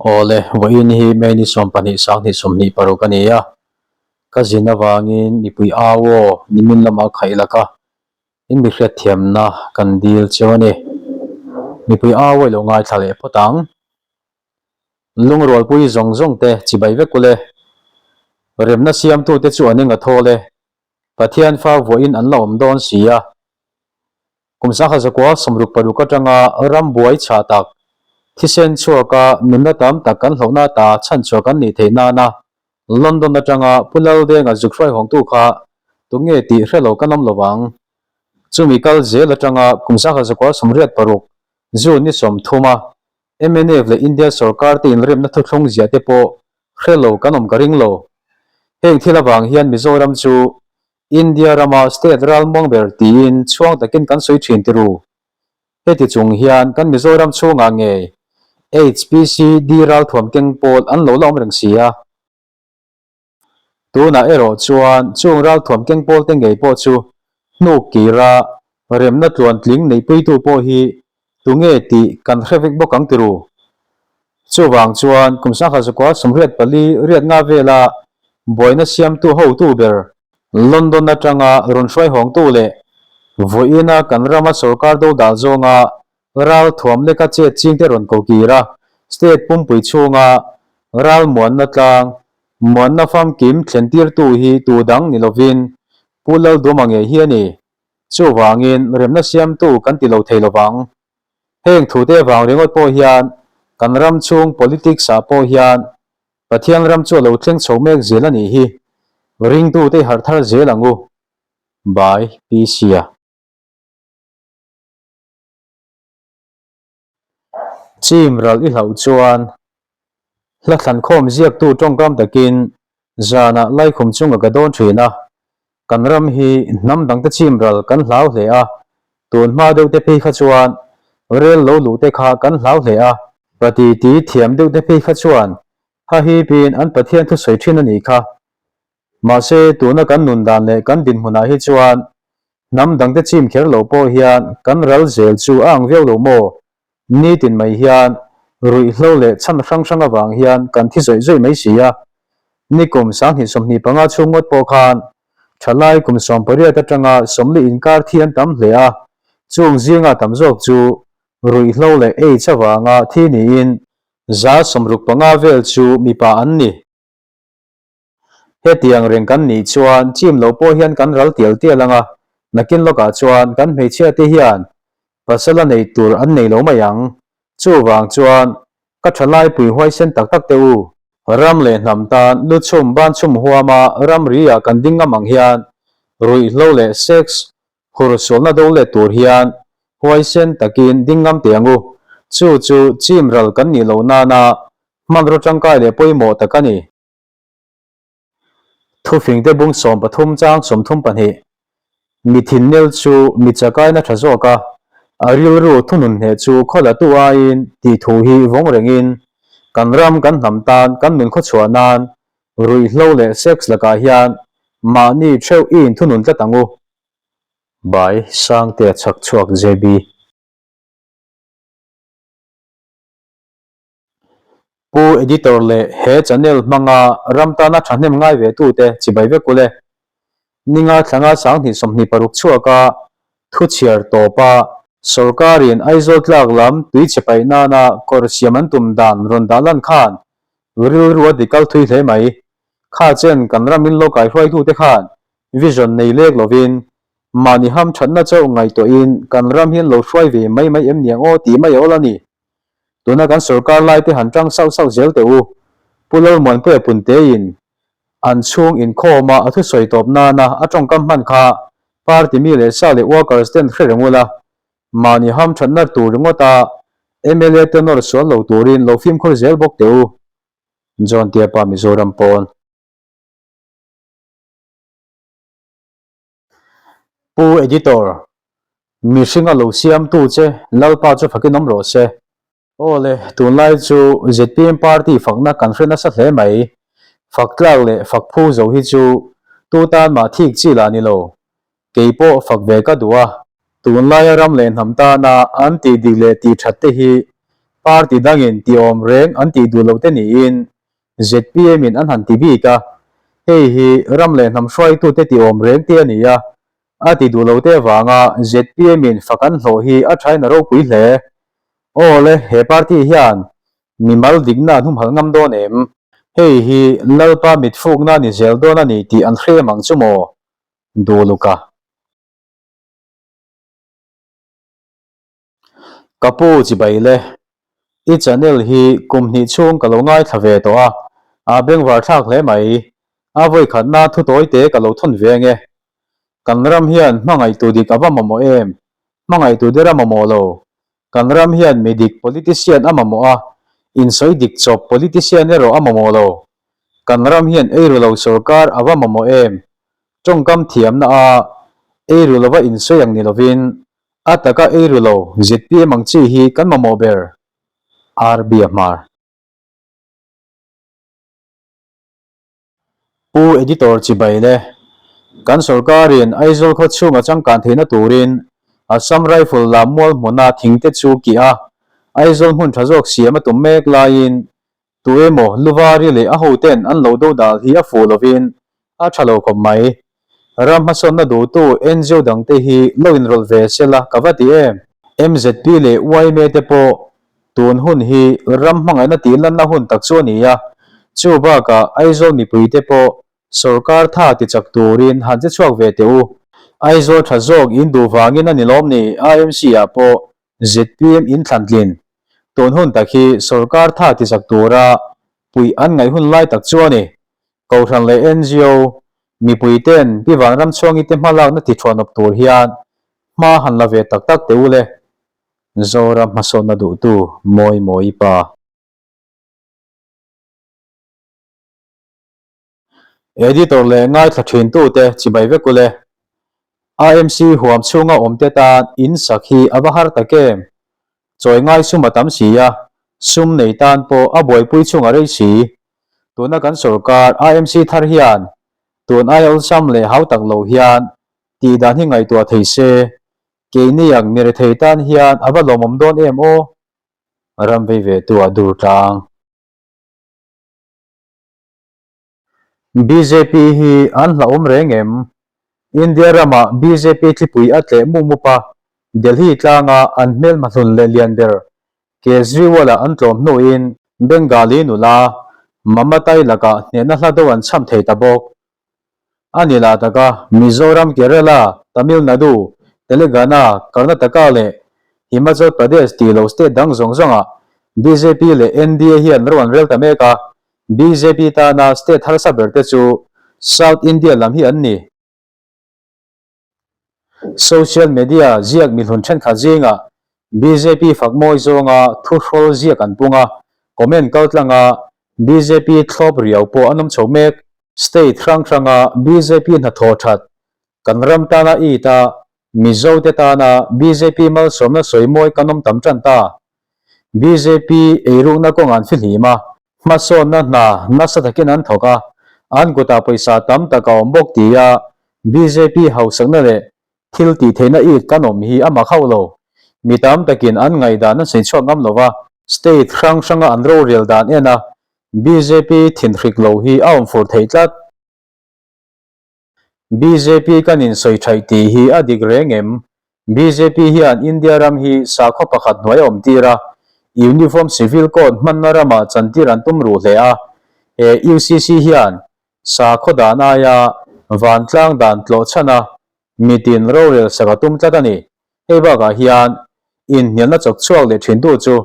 Awle, vawiin hi May ni 12 2026 a ni a, ka zin avangin mipui au aw nimin lama khaih laka in mi hriatthiamna kan dil cheu a ni. Mipui au aw i lo ngaithla leh phawt ang. Lungrualpui zawng zawng te chibai vek ule. Remna siamtute chu an eng a thawl e. Pathian fa vuahin an la awm dawn si a. Kum 1966 atanga ram buai chhah tak, thisen chhuaka nunna tam tak kan hlauhna ata chhanchhuah kan nih theih nana London atanga Pu Laldenga zuk hruai hawngtu kha tunge tih hre lo kan awm lo vang. Chumi kal zel atanga kum 1986 June ni 30 a mnf leh India sorkar te inremna thuthlung ziah te pawh hre lo kan awm ka ring lo. Heng thil avang hian Mizoram chu India rama state ralmuang ber tiin chhuang takin kan sawi thin ti ru. Heti chung hian kan Mizoram chhungah ngei HPCD ralthuam keng pawl an lo la awm reng si a. Tunah erawh chuan chung ralthuam keng pawl te ngei pawh chu hnuk kira remna tluantling neihpuitu pawh hi tunge tih kan hre vek bawk ang ti ru. Chuvang chuan kum 1984 riat nga vela buaina siamtu hotu ber London atanga rawn hruai hawngtu leh vawiina kan rama sorkar dodal zawnga ralthuam leka chet chingte rawn ko kir a, state pumpui chhunga ralmuanna tlang muanna famkim thlentirtu hi tu dang ni lovin Pu Lalduma ngei hi a ni. Chuvangin remna siamtu kan ti lo thei lovang. Heng thute avang ringawt pawh hian kan ram chhung politics ah pawh hian Pathian ram chu a lo thleng chho mek zel a nih hi. Ringtute i harh thar zel ang u. By PC-a. Chim ral i hlauh chuan hla thlankhawm ziaktu tawngkam takin zanah laikhum chunga ka dawn thin a, kan ram hi hnam dangte chim ral kan hlau hle a, tun hma deuh te phei kha chuan rel lo luh te kha kan hlau hle a, pati ti thiam deuh te phei kha chuan hahipin an Pathian thusawi thin a nih kha. Mahse, tuna kan nun dan leh kan dinhmunah hi chuan hnam dangte chim kher lo pawh hian kan ral zel chu a ang viau lo maw? Nitin mai hian ruihhlo leh chhan hrang hrang avang hian kan thi zawih zawih mai si a. Nikum 2025 chhung ngawt pawh khan thalai kum 18 atanga 40 inkar thi an tam hle a, chung zinga tam zawk chu ruihhlo leh AIDS avanga thi niin 65% vel chu mipa an ni. Hetiang reng kan nih chuan chim lo pawh hian kan ral tial tial ang a, nakin lawkah chuan kan hmeichhia te hian pasal a nei tur an nei lo mai ang. Chuvang chuan ka thalai pui huaisen tak tak teh u. Ram leh hnam tan lu chhum ban chhum huama ramri ah kan ding ngam ang hian ruihhlo leh sex hur sualna do let tur hian huaisen takin ding ngam teh ang u. Chu chu chim ral kan nih loh nana hmanraw tangkai leh pawimawh tak a ni. Thufingte bung 13 chang 32 Mi thinnel chu mi chakaina tha zawk a, a rilru thunun hneh chu khawlatu aiin tih thu hi vawng rengin kan ram kan hnam tan kan nun khawchhuah nan ruihhlo leh sex lakah hian mahni theuh i inthunun tlat ang u. By Sangtea Chhakchhuak JB. Pu Editor leh he channel hmanga ram tana thahnem ngai ve tute chibai vek ule. Ninga thlanga 2026 chhuaka thu chhiar tawpa sorkarin Aizawl tlak lam tui che paih nana kawr siam an tum dan rawn dah lan khan rilru a dikal thui hle mai. Kha chen kan ram in lo kaihruaitute khan vision nei lek lovin mahni ham thatna chauh ngaihtuahin kan ram hian lo hruai ve mai mai em niang aw tih mai a awl a ni. Tuna kan sorkar lai te han tang sauh sauh zel teh u. Pu Lalmuanpuia Puntein an chhung inkhawma a thusawi tawp nana a tawngkam hman kha party mi leh sa leh workers ten hre reng ula, mahni ham thatna tur ringawta mla te nawr sual lo turin lo fimkhur zel bawk teh u. John Tiapa Mizoram pawn. Pu Editor, mihringa lo siamtu che Lalpa chu fakin awm rawh se. Aw le, tunlai chu zpm party fakna kan hre nasa hle mai. Fak tlak leh fak phu zo hi chu tu tan mah thik chi lah ni lo. Kei pawh fak ve ka duh a. Tunlaia ram leh hnam tana an tih dik leh tih that te hi Party dangin ti awm reng an tih duh loh te niin zpm in an han ti bik a, hei hi ram leh hnam hruaitute ti awm reng te a ni a, a ti duh lo te avanga zpm in fak an hlawh hi a thain a ropui hle. Aw le, he party hian mimal dikna an humhalh ngam dawn em? Hei hi Lalpa mitfukna ni zel dawn a ni tih an hre em ang chu maw? Duhluka. Ka pu chibai le, i channel hi kum hnih chhung ka lo ngaithla ve tawh a, a bengvar thlak hle mai. A vawikhatna thu tawi te ka lo thawn ve ange. Kan ram hian hmangaihtu dik a va mamawh em? Hmangaihtu der a mamawh lo. Kan ram hian mi dik politician a mamawh a, insawi dik chawp politician erawh a mamawh lo. Kan ram hian eiru lo sorkar a va mamawh em? Tawngkam thiamna a eiru lova insawi ang ni lovin a taka eiru lo zpm ang chi hi kan mamawh ber. RB a hmar. Pu Editor chibai le. Kan sorkarin Aizawl khaw chhunga changkan theihna turin Assam Rifle lam mual hmuna thingte chu kih a, Aizawl hmun tha zawk siam a tum mek laiin Tu emaw Luvari leh a hoten an lo do dal hi a fuh lovin a tha lo khawp mai. Ram hmasawnna duhtu NGO dangte hi lo inrawlh ve sela ka va ti em. MZP leh yma te pawh tun hun hi ram hmangaihna tih lanna hun tak chu a ni a, chu bakah Aizawl mipuite pawh sawrkar tha ti chak turin han che chhuak ve teh u. Aizawl tha zawk in duh vangin a ni lawm ni IMC ah pawh Zpm in thlantlin tun hun tak hi sawrkar tha tichak tura puih an ngaih hun lai tak chu a ni. Kohhran leh ngo mipui ten Pi Vanramchhuangi te hmalakna ti thuanawp tur hian hma han la ve tak tak teh u le. Zoram hmasawnna duhtu Mawi Mawi pa. Editor leh ngaithla thintute chibai vek ule. AMC huam chhunga awmte tan in sak hi a va har tak em? Chawi ngai sum a tam si a, sum nei tan pawh a buaipui chhung a rei si. Tuna kan sorkar AMC thar hian tun aia awlsam leh hau tak lo hian tih dan hi ngaihtuah thei se, keini ang mi rethei tan hian a va lawmawm dawn em aw? Ram vei ve tu a dur tlang. Bjp hi an hlauhawm reng em? India ramah bjp thlipui a tleh mup mup a, Delhi tlanga an hmelhma hlun leh lian ber Kejriwal-a an tlawm hnuin Bengali nula Mamatai lakah hnehna hla deuh an chham thei ta bawk. A ni lah taka Mizoram, Kerala, Tamil Nadu, Telangana, Karnataka leh Himachal Pradesh tih lo state dang zawng zawngah bjp leh nda hian ro an rel ta mek a, bjp tana state harsa ber te chu South India lam hi an ni. Social media ziak mihlun thenkhat zingah bjp fak mawi zawnga thuhrawl ziak an pung a, comment kaltlanga bjp thlawp riau pawh an awm chho mek. State hrang hranga bjp hnathawh that kan ram tana it a, Mizo te tana bjp malsawmna sawi mawi kan awm tam tan ta. Bjp eirukna kawng an fihlim a, hmasawnna hna nasa takin an thawk a, an kutah pawisa tam tak a awm bawk tia bjp hausakna leh thil tih theihna it kan awm hi a mak hauh lo. Mi tam takin an ngaihdan an sawi chhuak ngam lo va, state hrang hranga an rorel dan en a bjp thinhrik lo hi a awm fur thei tlat. Bjp kan insawi thaih tih hi a dik reng em? Bjp hian India ram hi sakhaw pakhat hnuai a awm tir a, Uniform Civil Code hmanna ramah chantir an tum ruh hle a. He UCC hian sakhaw dan aia vantlang dan tlawh chhan a, mitin rorel sak a tum tlat a ni. Hei bakah hian inhnialna chawk chhuak leh thintu chu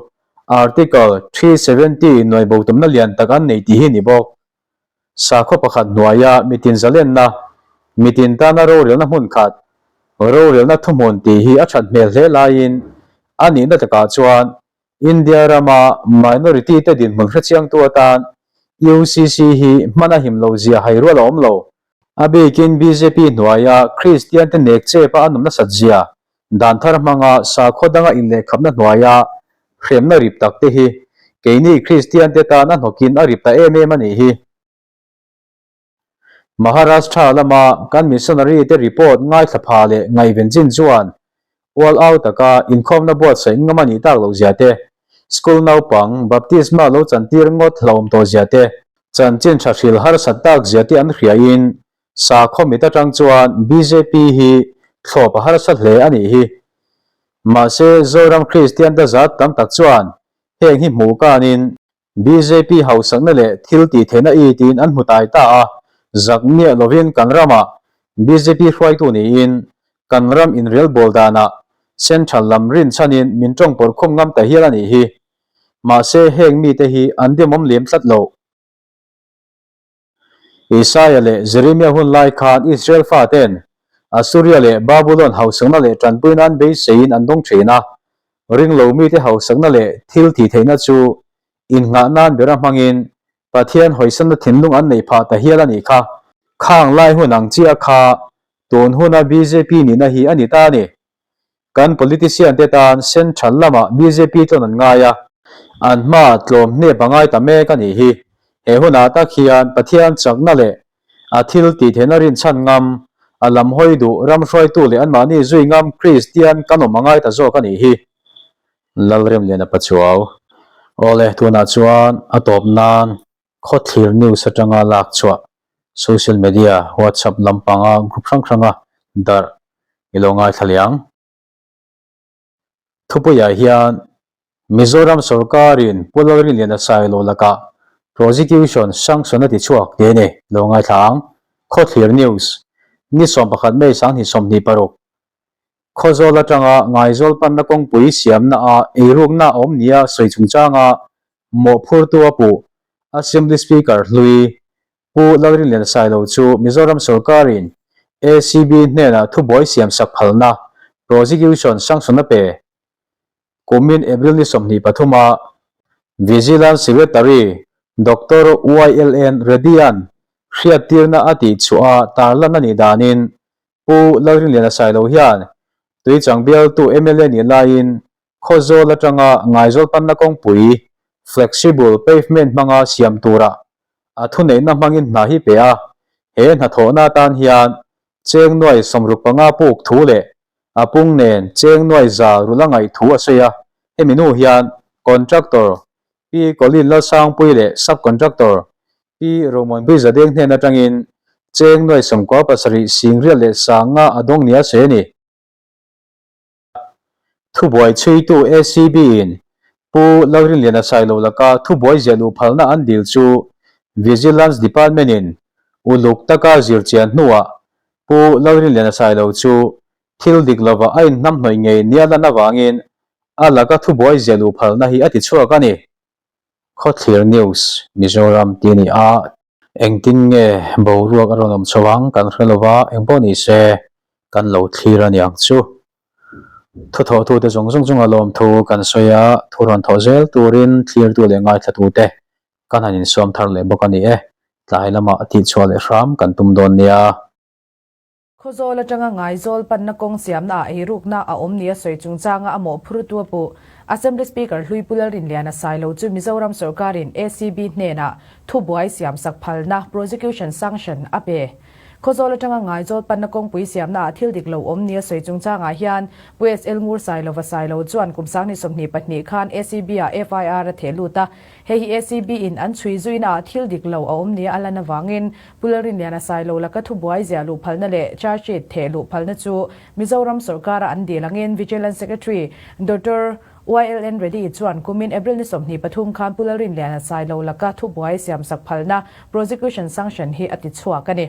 Article 370 nuai bo tumna lian tak an nei tih hi ni bawk. Sakhaw pakhat hnuaia mitin zalenna, mitin tana rorelna hmun khat, rorelna thuhmun tih hi a that hmel hle laiin a nihna takah chuan India rama minority te dinhmun hrechiangtu atan UCC hi hman a him lo zia hai rual a awm lo. A bikin bjp hnuaia Kristian te nek chep a an awm nasat zia Dan thar hmanga sakhaw danga inlehkhapna hnuaia hremna rip tak te hi keini Kristian te tan a hnawkin a rip ta em em a nih hi. Maharashtra lama kan missionary te report ngaithla pha leh ngaihven chin chuan ual au taka inkhawmna buatsaih ngam a nih tak loh zia te. School naupang baptisma lo chantir ngawt hlauhawm tawh zia te, chanchin tha hril harsat tak zia te an hriain sakhaw mit atang chuan bjp hi thlawp a harsa hle a nih hi. Mahse Zoram Kristian te zat tam tak chuan heng hi hmuh kanin Bjp hausakna leh thil tih theihna i tiin an hmu tai ta a, zak miah lovin kan ramah bjp hruaitu niin kan ram inrelbawl danah central lam rinchhanin min tawngpawrh khum ngam ta hial a nih hi. Mahse heng mite hi an demawm lem tlat lo. Isaia leh Jeremia hun lai khan Israel faten Assuria leh Babulon hausakna leh tanpuina an beiseiin an dawng thin a. Ringlo mite hausakna leh thil tih theihna chu innghah nan bera hmangin Pathian hawisanna thinlung an neih phah ta hial a nih kha. Khang lai hun ang chiah kha tun huna bjp nihna hi a ni ta a ni. Kan politician te tan central lamah bjp tlawn an ngai a, an hma tlawm hnep a ngai ta mek a nih hi. He hunah tak hian Pathian chakna leh a thil tih theihna rinchhan ngam, a lam hawi duh ram hruaitu leh anmahni zui ngam Kristian kan awm a ngai ta zawk a nih hi. Lalremliana Pachuau. Awle, tunah chuan a tawp nan Khawthlir news atanga lak chhuah social media WhatsApp lampanga group hrang hranga darh i lo ngaithla leh ang. Thupuiah hian Mizoram sorkarin Pu Lalrinliana Sailo lakah prosecution sanction a ti chhuak tih a ni lo ngaithla ang. Khawthlir news ni 11 May 2026 Khawzawl atanga Ngaizawl panna kawngpui siamna ah eirukna a awm nia sawi chungchanga Mawhphurtu a puh Assembly Speaker hlui Pu Lalrinliana Sailo chu Mizoram sorkarin ACB hnenah thubuai siamsak phalna, prosecution sanction a pe. Kumin April ni 23 a Vigilance Secretary Doctor YLN Reddy-a'n hriattirna a tihchhuah a tarlan a nih danin Pu Lalrinliana Sailo hian Tuichang bialtu mla nih laiin Khawzawl atanga Ngaizawl panna kawngpui flexible pavement hmanga siam tura a thuneihna hmangin hna hi pe a, he hnathawhna atan hian cheng nuai 65 puk thu leh a pung nen cheng nuai za rula ngaih thu a sawi a, hemi hnu hian contractor Pi Colin Lalsangpui leh sub-contractor Pi Romuanpui Zadeng hnen atangin cheng nuai 97 singriat leh sanga a dawng nia sawi a ni. Thubuai chhuitu ACB-in Pu Lalrinliana Sailo laka thubuai ziah luh phalna an dil chu Vigilance Department-in uluk taka zir chian hnuah Pu Lalrinliana Sailo chu thil dik lova a inhnamhnawih ngei nia lan avangin a laka thubuai ziah luh phalna hi a ti chhuak a ni. Khawthlir News, Mizoram tih a ni a. Engtin nge boruak a rawn awm chho ang kan hre lova, engpawh ni se kan lo thlir a niang chu. Thuthawhtute zawng zawng chunga lawmthu kan sawi a, thu rawn thawh zel turin thlirtu leh ngaithlatute kan han insuam thar leh bawk a ni e. Tlai lamah tihchhuah leh hram kan tum dawn nia. Khawzawl atanga Ngaizawl panna kawng siamna ah eirukna a awm nia sawi chungchanga a mawhphurtu a puh. Assembly Speaker hlui Pu Lalrinliana Sailo chu Mizoram sorkarin ACB hnenah thubuai siamsak phalna, prosecution sanction, a pe. Khawzawl atanga Ngaizawl panna kawngpui siamna ah thil dik lo awm nia sawi chungchangah hian Pu SL Ngur Sailova Sailo chuan kum 2022 khan ACB ah FIR a theh lut a, Hei hi ACB in an chhui zuina ah thil dik lo a awm nia a lan avangin Pu Lalrinliana Sailo laka thubuai ziah luh phalna leh charge sheet theh luh phalna chu Mizoram sawrkara an dil angin Vigilance Secretary Doctor YLN Reddy chuan kumin April ni 23 khan Pu Lalrinliana Sailo laka thubuai siamsak phalna prosecution sanction hi a ti chhuak a ni.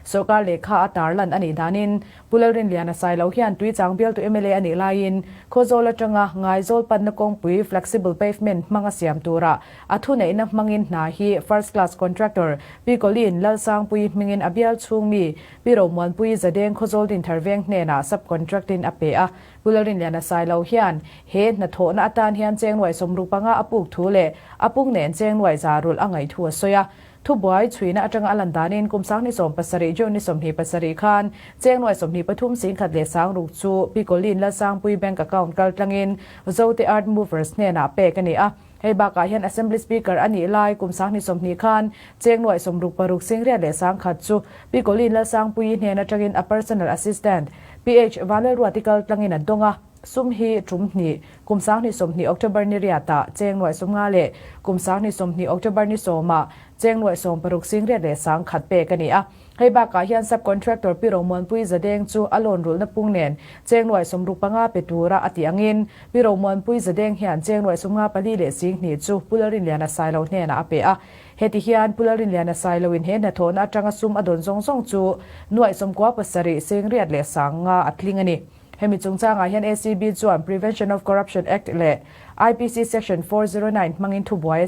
Sawrkar lehkha a tarlan a nih danin Pu Lalrinliana Sailo hian Tuichang bialtu mla a nih laiin Khawzawl atanga Ngaizawl panna kawngpui flexible pavement hmanga siam tura a thuneihna hmangin hna hi First Class Contractor Pi Colleen Lalsangpuii hmingin a bial chhung mi Pi Romuanpuii Zadeng Khawzawl Dinthar Veng hnenah sub-contract-in a pe a. Pu Lalrinliana Sailo hian he hnathawhna atan hian cheng nuai 65 a puk thu leh a pung nen cheng nuai za rulh a ngaih thu a sawi a. Thubuai chhuina atanga a lan danin kum 2017 June ni 27 khan cheng nuai 23 singkhat leh sangruk chu Pi Colleen Lalsangpui bank account kal tlangin Zote Earth Movers hnenah pek a ni a. Hei bakah hian Assembly Speaker a nih lai kum 2020 khan cheng nuai 66 singriat leh sangkhat chu Pi Colleen Lalsangpuii hnen atangin a personal assistant PH Vanlalruati kal tlangin a dawng a. Sum hi tum hnih, kum 2020 October ni riatah cheng nuaih 50 leh kum 2020 October ni sawmah cheng nuaih 60 singriat leh 10,000 pek a ni a. Hei bakah hian sub-contractor Pi Romuanpui Zadeng chu a loan rulhna pung nen cheng nuaih 65 pe tura a tih angin Pi Romuanpui Zadeng hian cheng nuaih 54 leh 20 chu Pu Lalrinliana Sailo hnenah a pe a. Heti hian Pu Lalrinliana Sailoin he hnathawhna atanga sum a dawn zawng zawng chu nuaih 97 singriat leh 50 a tling a ni. Hemi chungchangah hian ACB chuan Prevention of Corruption Act leh IPC Section 409 hmangin thubuai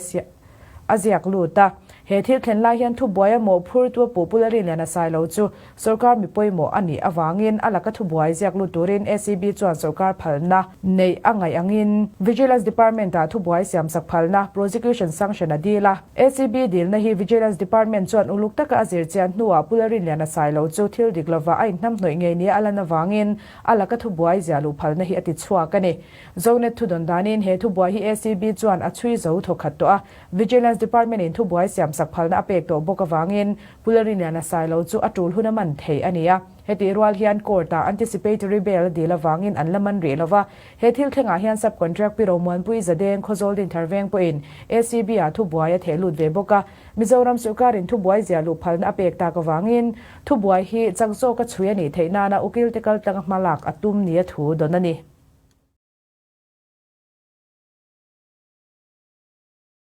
a ziak lut a. He thil thlen lai hian thubuai a mawhphurtu a puh Pu Lalrinliana Sailo chu sawrkar mi pawimawh a nih avangin a laka thubuai ziak lut turin ACB chuan sawrkar phalna neih a ngaih angin Vigilance Department-ah thubuai siamsak phalna, Prosecution Sanction, a dil a. ACB dilna hi Vigilance Department chuan uluk taka a zir chian hnuah Pu Lalrinliana Sailo chu thil dik lova a inhnamhnawih ngei nia a lan avangin a laka thubuai ziah luh phalna hi a ti chhuak a ni. Zonet thudawn danin he thubuai hi ACB chuan a chhui zo thawkhat tawh a, Vigilance Department in thubuai siamsak phalna a pek tawh bawk avangin Pu Lalrinliana Sailo chu a tul hun a man thei a ni a. Hetih rual hian court-ah anticipatory bail a dil avangin an la man rih lova, He thil thlengah hian Sub-Contract Pi Romuanpui Zadeng Khawzawl Dinthar Veng pawhin ACB-ah thubuai a theh lut ve bawk a. Mizoram sawrkarin thubuai ziah luh phalna a pek tak avangin thubuai hi chak zawka chhui a nih theih nana ukil te kaltlanga hmalak a tum nia thu dawn a ni.